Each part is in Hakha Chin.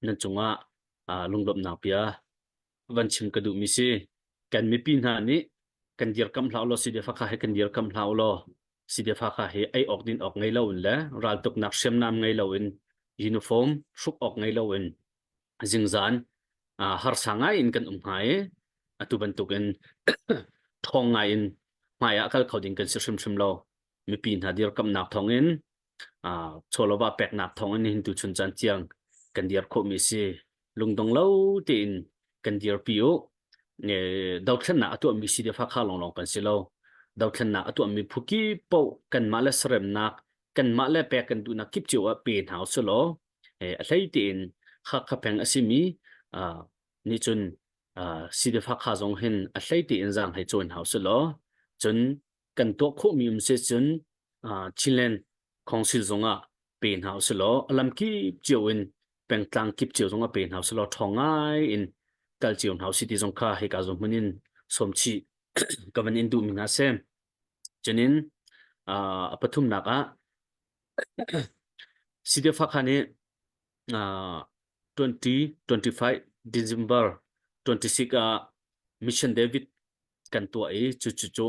Nan cungah lunglawmhnak bia van chim ka duhmi si. Kan mipi hna nih kan dirkamh hlah ulaw CDF Hakha hi kan dirkamh hlah ulaw CDF Hakha hi ei awk din awk ngei loin le raltuknak hriamnam ngei loin uniform hruk awk ngei loin zingzan harsa ngai in kan um hnga i atu bantukin ṭhawng ngai in hmai ah kal kho ding kan si hrimhrim lo. Mipi hna dirkamhnak thawngin chawlawva peknak thawngin nihin tu chun caan tiang kan dir khawhmi si. Lungdong lo tein kan dirpi u. Dothlennak a tuahmi CDF Hakha lawnglawng kan si lo. Dothlennak a tuahmi phu kip paoh kanmah le saremnak, kanmah le pek kan duhnak kip cio ah pe hna usih law a hlei tein Hakha peng a simi nih cun CDF Hakha zong hin a hlei tein zaang hei cawi hna usih law cun kan tuah khawhmi um si cun Chinland Council zongah pe hna usih law a lam kip cio in pengtlang kip cio zongah pe hna usih law ṭhawng ngai in kal cio hna usih ti zong kha hika zong hmun in sawm chih ka van in duhmi hna si. Cunin a pathumnak ah CDF Hakha nih 2025 December 26 ah Mission David kan tuah i cucu cu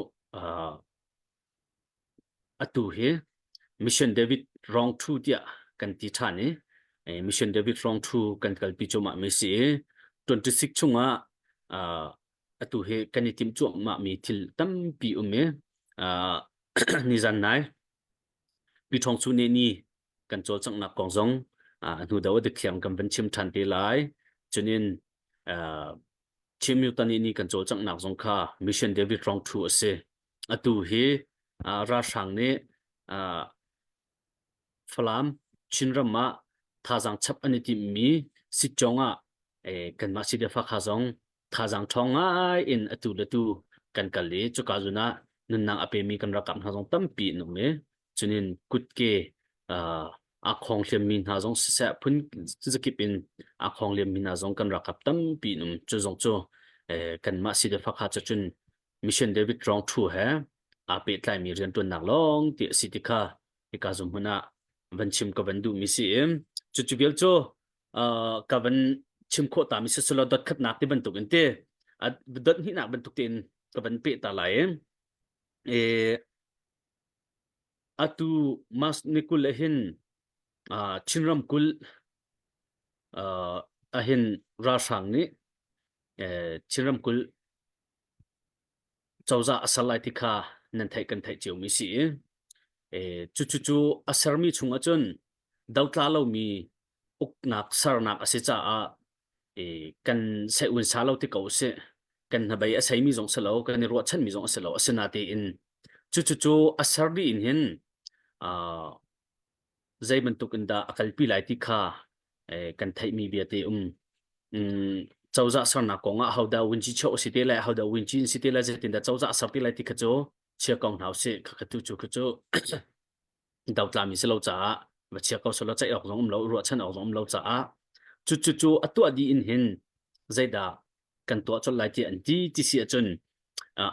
atu hi Mission David Wrong Thu tiah kan ti ṭhan i Mission David Wrong Thu kan kalpi cuahmah mi si i 26 chungah atu hi kan i timh cuahmah mi thil tampi um i nizan nai Pi Ṭhawng Su nih ni kan cawlcanghnak kong zong hnu do a dikthliang kan van chim ṭhan te lai. Cunin Chin Mutan ni kan cawlcanghnak zong kha Mission David Rong Thu a si. Atu hi ralhrang nih Falam Chinram ah thazaang chap an i timhmi sitcawng ah kanmah CDF Hakha zong thazaang ṭhawng ngai in atu le tu kan kal i cuka zun ah nunnak a pemi kan ralkap hna zong tampi an um i cunin kutke aa khawng hliammi hna zong siseh phun zakip in aa khawng hliammi hna zong kan ralkap tampi an um. Cu zong cu kanmah CDF Hakha cu cun Mission David Rong Thu he aa pehtlaimi rianṭuannak lawng ti a si ti kha hika zum hmun ah van chim ka van duhmi si i cucu vial cu ka van chim khawh ta mi siselaw dot khatnak ti bantuk in ti dot hnihnak bantuk tein ka van peh ta lai i atu mas ni kul hin Chinram kulh ahin ralhrang nih Chinram kulh cozah a ser lai ti kha nan theih kan theih ciomi si i cucu cu a sermi chung ahcun dotla lomi uknak sernak a si caah kan seh-un sa lo ti ko usih. Kan hnabei a seimi zong si lo, kan i ruahchanmi zong a si lo. Asinain cucu cu a ser dih in hin zei bantuk in dah a kalpi lai ti kha kan theihmi vialte um. Cozah sernak kong ah hodah winci cheu a si te lai, hodah winci in si te lai, zeitindah cozah a ser te lai ti kha cu chia ko hna usih. Khakha tu cu kha cu dotlami si lo caah va chia ko selaw ceih awk zong um lo ruahchan awk zong um lo caah cu cu cu a tuah dih in hin zeidah kan tuah colh lai ti an ti ti si ahcun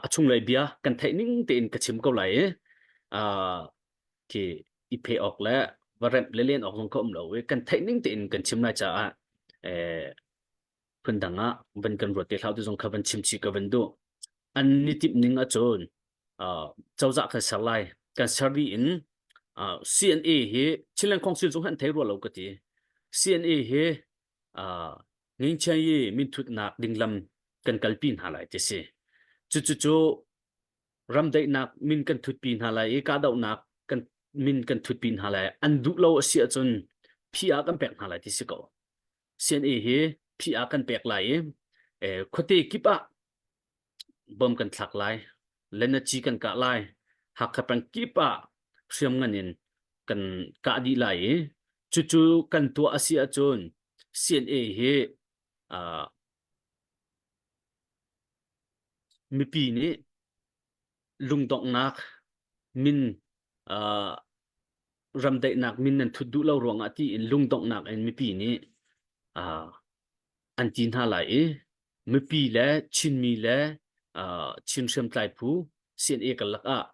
a chunglei bia kan theih ning tein ka chim ko lai i khi i phe awk le va remh le len awk zong ka um lo i kan theih ning tein kan chim lai caah phundang ah van kan ruat te hlah tu zong kha van chim chih ka van duh. An ni timh ning ahcun cozah kan ser lai. Kan ser dih in CNA hi Chinland Council zong han thei rua lo ka ti. CNA hi Ngingchian yi minthutnak ding lam kan kalpi hna lai ti si. Cucu ramdaihnak min kan thutpi hna lai i kahdohnak kan min kan thutpi hna lai. An duh lo a si ahcun PR kan pek hna lai ti si ko. CNA hi PR kan pek lai i khuate kip ah bom kan thlak lai, lenaci kan kah lai, Hakha peng kip ah hriamngan in kan kah dih lai i cucu kan tuah a si ahcun CNA hi uh, mipi nih lungdonghnak min uh, ramdaihnak min nan thut duh lo ruangah tiin lungdonghnak in mipi nih uh, an ti hna lai i mipi le Chinmi le uh, Chin hriamtlai phu CNA karlak ah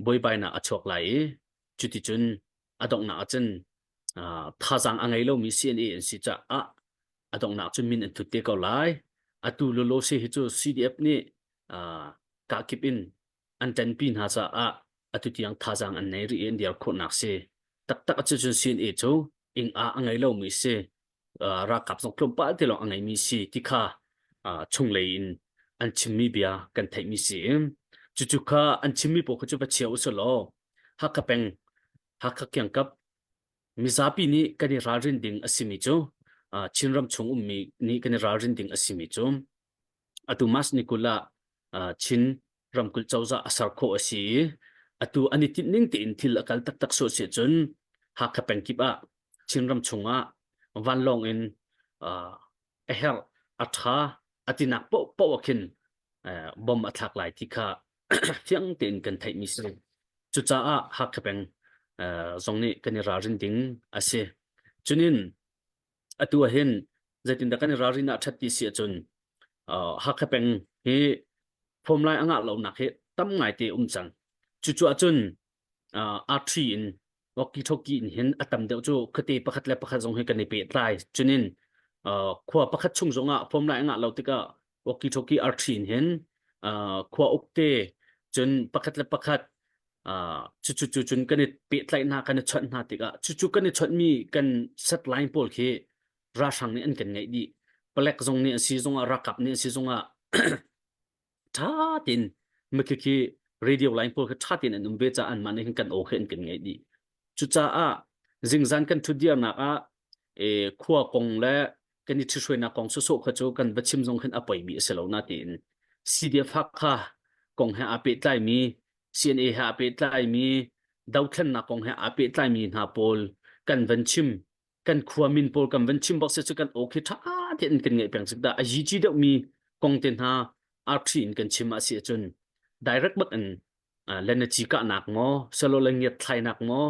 buaibainak a chuak lai i cuticun a donghnak ahcun uh, thazaang a ngei lomi CNA an si caah. A donghnak cu min an thut te ko lai. Atu lolo si hi cu CDF nih kahkip in an ṭanpi hna caah atu tiang thazaang an nei rih i an dir khawhnak si. Taktak a cun CNA cu ing ah a ngei lomi si. Ralkap zong tlawmpal te lawng a ngeimi si ti kha chunglei in an chimmi bia kan theihmi si. Cucu kha an chimmi pawl kha cu va chia usih law Hakha peng, Hakha kiangkap mizapi nih kan i ralrin ding a simi cu Chinram chung ummi nih kan i ralrin ding a simi cu atu March ni 20 ah Chin ramkulh cozah a ser khawh a si i atu an i tinh ning tein thil a kal taktak sawh si cun Hakha pengkip ah Chinram chungah vanlawng in a herh a ṭha a tinak paohpaoh ah khin bom a thlak lai ti kha fiang tein kan theihmi si. Cucaah Hakha peng zong nih kan i ralrin ding a si. Cunin atu ah hin zeitindah kan i ralrin ah ṭhat ti si ahcun Hakha peng hi phomlai a ngah lonak hi tam ngaite um cang. Cucu ahcun arṭhi in walkie-talkie in hin a tam deuh cu khuate pakhat le pakhat zong hi kan i pehtlai. Cunin khua pakhat chung zongah phomlai a ngah lo tikah walkie-talkie arṭhi in hin khua ukte cun pakhat le pakhat cucu cu cun kan i pehtlaih hna kan i chawnh hna tikah cucu kan i chawnhmi kan set line pawl khi ralhrang nih an kan ngeih dih. Palek zong nih an si zongah ralkap nih an si zongah ṭha tein mikhi khi radio line pawl khi ṭha tein an um ve caah anmah nih hin kan aw khi an kan ngaih dih. Cucaah zingzan kan ṭhutdirnak ah khua kong le kan i ṭhithruainak kong sawsawh kha cu kan va chim zong khin a poimi a si lo na tiin CDF Hakha kong he aa pehtlaimi CNA he aa pehtlaimi dothlennak kong he aa pehtlaimi hna pawl kan van chim kan khua min pawl kan van chim bak se cu kan aw khi ṭha tein kan ngaih peng cik dah a yici deuhmi kong te hna arṭhi in kan chim a si ahcun direct bak in lenaci kahnak maw selo le ngiat thlainak maw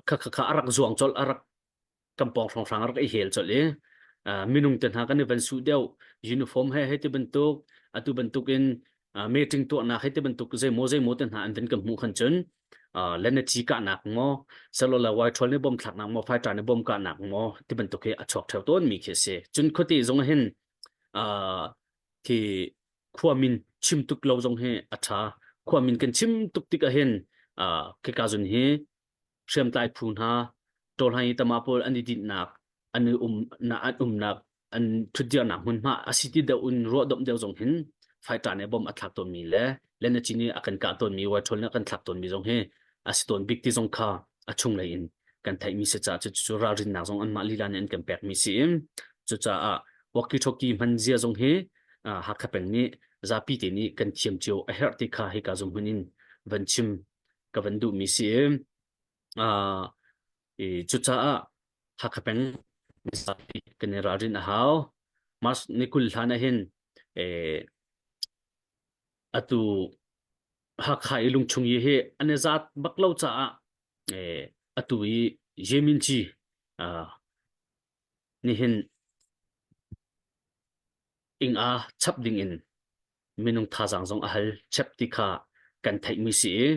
kha kha kha a rak zuang colh a rak kan pawng hrawnghrang a rak i hel colh i minung te hna kan i van suh deuh uniform he hei ti bantuk atu bantuk in meeting tuahnak hei ti bantuk zeimaw zeimaw te hna an van kan hmuh khan cun lenaci kahnak maw selo le waiṭhawl nih bom thlaknak maw fighter nih bom kahnak maw ti bantuk hi a chuak ṭheo tawn mi khi a si cun khuate zong hin khi khuamin chim tuk lo zong hi a ṭha khuamin kan chim tuk tik ahhin khika zun hi hriamtlai phu hna tawlhai tama pawl an i dinhnak an i um na an umnak an thutdirnak hmunhma a si ti deuh in ruah domh deuh zong hin fighter nih bom a thlak tawnmi le lenaci nih a kan kah tawnmi waithol nih a kan thlak tawnmi zong hi a si tawn bik ti zong kha a chunglei in kan theihmi si caah cucu ralrinnak zong anmah lila nih an kan pekmi si in cucaah walkie talkie hman zia zong hi Hakha peng nih zapi te nih kan thiam cio a herh ti kha hika zung hmun in van chim ka van duhmi si i cucaah Hakha peng mizapi kan i ralrin a hau. March ni 20 hlan ah hin atu Hakha i lungchung i hi an i zat bak lo caah atu i Yemin Ci nihin ing a chap ding in minung thazaang zong a hal chep ti kha kan theihmi si i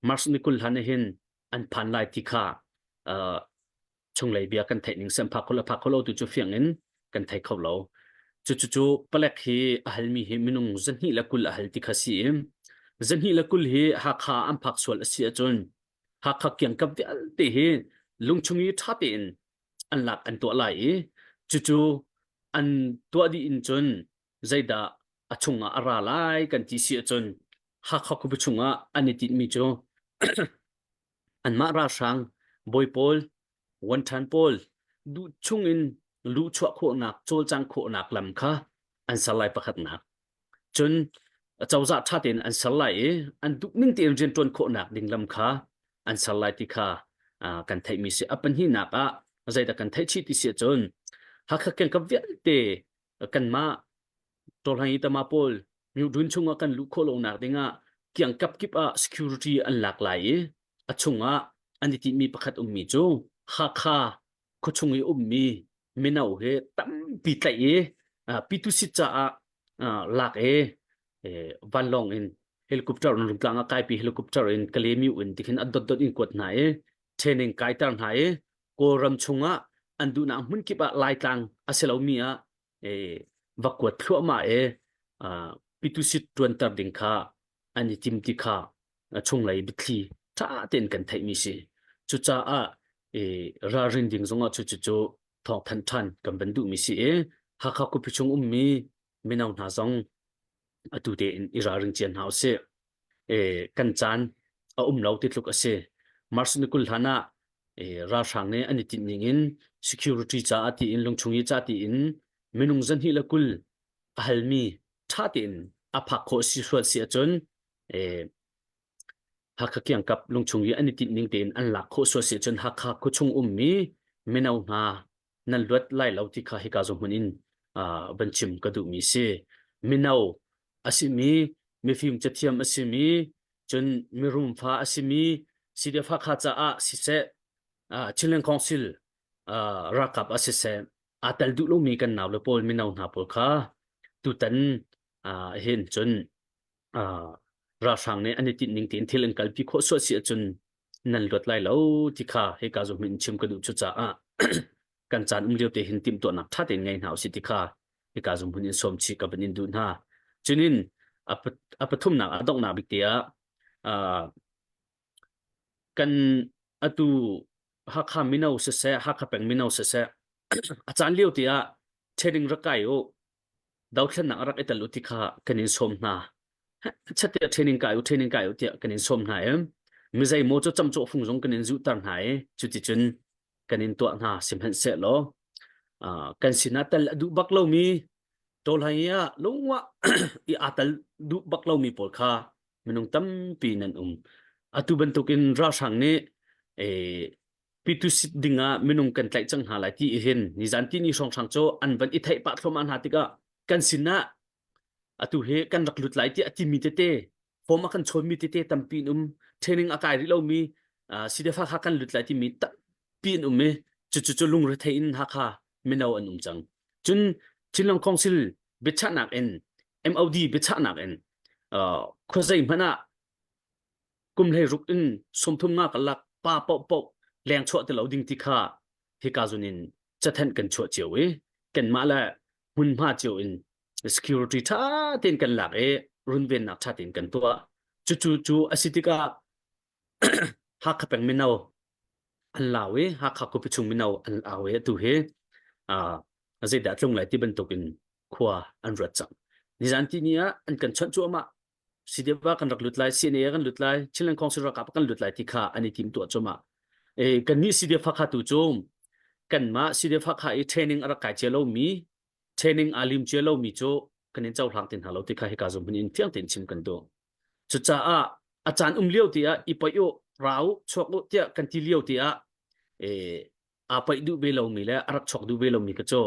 March ni 20 hlan ah hin an phan lai ti kha chunglei bia kan theih ning sem phak kho phak kho lo tu cu fiang in kan thei kho lo. Cu cu cu palek hi a halmi hi minung 220 a hal ti kha si i 220 hi Hakha an phak sual a si ahcun Hakha kiangkap vialte hi lungchung i ṭha tein an lak an tuah lai i cucu an tuah dih in cun zeidah a chungah a ra lai kan ti si ahcun Hakha khuapi chungah an i tinhmi cu anmah ralhrang bawi pawl wanṭhan pawl duh chungin luhchuah khawhnak cawlcang khawhnak lam kha an ser lai pakhatnak cun cozah ṭha tein an ser lai i an duh ning tein rianṭuan khawhnak ding lam kha an ser lai ti kha kan theihmi si a pahnihnak ah zeidah kan theih chih ti si ahcun Hakha kengkap vialte kanmah Tawlhang i tama pawl Myudun chungah kan luh khawh lonak dingah kiangkap kip ah security an lak lai i a chungah an i tinhmi pakhat ummi cu Hakha khuachung i ummi mino hi tampi tlaih i pitusit caah lak i vanlawng in helicopter in rungtlang ah kaipi helicopter in Kalemiu in tikhin a dotdot in kuat hna i training kaiter hna i Kawlram chungah an duhnak hmun kip ah Laitlang. A si lomi ah va kuat thluahmah i pitusit ṭuanter ding kha an i tim ti kha chunglei biathli ṭha tein kan theihmi si. Cucaah ralrin ding zongah cucu thawngthanh ṭhan kan van duhmi si i Hakha khuapi chung ummi mino hna zong atu tein i ralring cia hna usih. Kan caan a um lo ti tluk a si. March ni 20 hlan ah ralhrang nih an i tinh ning in security caah tiin lungchung i ca tiin minung 220 a halmi ṭha tein a phak khawh si sual si ahcun Hakha kiangkap lungchung i an i tinh ning tein an lak khawh sual si ahcun Hakha khuachung ummi mino hna nan luat lai lo ti kha hika zawn hmun in van chim ka duhmi si. Mino a simi, mifim cathiam a simi, cun mirum fa a simi, CDF Hakha caah siseh, Chinland Council ralkap ah siseh, aa tel duh lomi kan naule pawl mino hna pawl kha tutan hin cun ralhrang nih an i tinh ning tein thil an kalpi khawh sual si ahcun nan luat lai lo ti kha hika zu hmin chim ka duh cu caah kan caan um lio te hin timhtuahnak ṭha tein ngei hna usih ti kha hika zu hmun in sawm chih ka van in duh hna. Cunin a pathumnak a donghnak bik te ah kan atu Hakha mino siseh Hakha peng mino siseh a caan lio te ah training rak kai u dothlennak a rak i tel u ti kha kan in sawm hna. Chat tiah training kai u training kai u tiah kan in sawm hna i mizei maw cu camcawh fung zong kan in zuhter hna i cuticun kan in tuah hna sihmanhsehlaw kan sinah tel a duh bak lomi tawlhai ah lungwah i aa tel duh bak lomi pawl kha minung tampi nan um. Atu bantukin ralhrang nih pitusit ding ah minung kan tlaih cang hna lai ti hin nizan ti ni hrawnghrang cu an van i theih pah thluahmah hna tikah kan sinah atu hi kan rak lut lai tiah a timi tete form a kan chawnmi tete tampi in um training a kai rih lomi CDF Hakha kan lut lai timi tampi in um i cucu cu lungrethei in Hakha mino an um cang cun Chinland Council biachahnak in MOD biachahnak in khuazei hmanh ah kum 16 in 30 nga karlak pa paohpaoh leng chuah ti lo ding ti kha hika zun in cathanh kan chuah cio i kanmah le hmunhma cio in security ṭha tein kan lak i runvennak ṭha tein kan tuah. Cucu cu a si tikah Hakha peng mino an lau i Hakha khuapi chung mino an au i atu hi zeidah tlung lai ti bantuk in khua an ruat cang. Nizan ti ni ah an kan chawnh cuahmah. CDF ah kan rak lut lai, CNA kan lut lai, Chinland Council ralkap kan lut lai ti kha an i tim tuah cuahmah. E, kannih CDF Hakha tu cu kanmah CDF Hakha i training a rak kai cia lomi, training aa lim cia lomi cu kan in cohlang ti hna lo ti kha hika zum in fiang tein chim kan duh. Cucaah a caan um lio ti ah i paih u, ra u, chuak u tiah kan ti lio ti ah e, aa paih duh ve lomi le a rak chuak duh ve lomi ka cu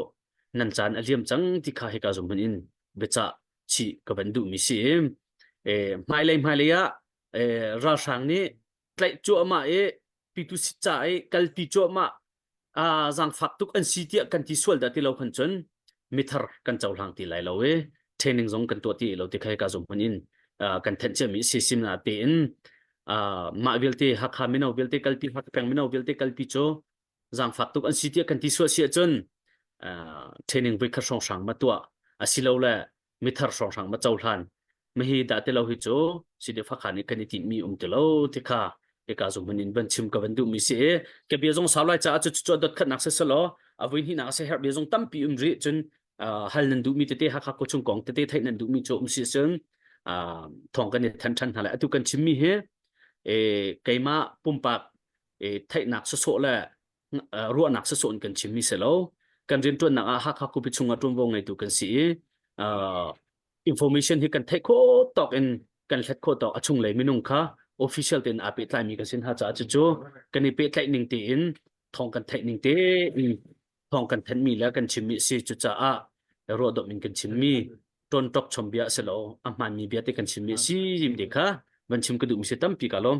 nan caan a liam cang ti kha hika zum in biacah chih ka van duhmi si. E, hmailei hmailei ah e, ralhrang nih tlaih cuahmah i pitu sit ca i kalpi cuahmah a zaangfak tuk an si tiah kan ti sual dah ti lo khan cun mithar kan cohlang ti lai lo i training zong kan tuah ti lo ti kha hika zum hmun in kan thenh ciami si sim na tein mah vialte Hakha mino vialte kalpi Hakha peng mino vialte kalpi cu zaangfak tuk an si tiah kan ti sual si ahcun training voi khat hrawnghrang ma tuah asilole mithar hrawnghrang ma cohlan mahi dah ti lo hi cu CDF Hakha nih kan i tinhmi um ti lo ti kha hika zung hmun in van chim ka van duhmi si i ka bia zong sau lai caah cu cu dot khatnak si selaw a vui hnihnak a si herh bia zong tampi um rih cun hal nan duhmi tete Hakha khuachung kong tete theih nan duhmi cu um si cun thawng kan i than than hna lai atu kan chimmi hi keimah pumpak theihnak sawsawh le ruahnak sawsawh in kan chimmi si lo kan rianṭuannak ah Hakha khuapi chungah ṭuanvo ngeitu kan si i information hi kan theih khawh tawk in kan hlet khawh tawk a chunglei minung kha official tein aa pehtlaimi kan sin hna caah cucu kan i pehtlaih ning tein thawng kan theih ning tein thawng kan thanhmi le kan chimmi a si cucaah ruahdawm in kan chimmi ṭawnṭok chom bia a si lo a hmaanmi bia te kan chimmi a si ti kha van chim ka duhmi si tampi ka lawm.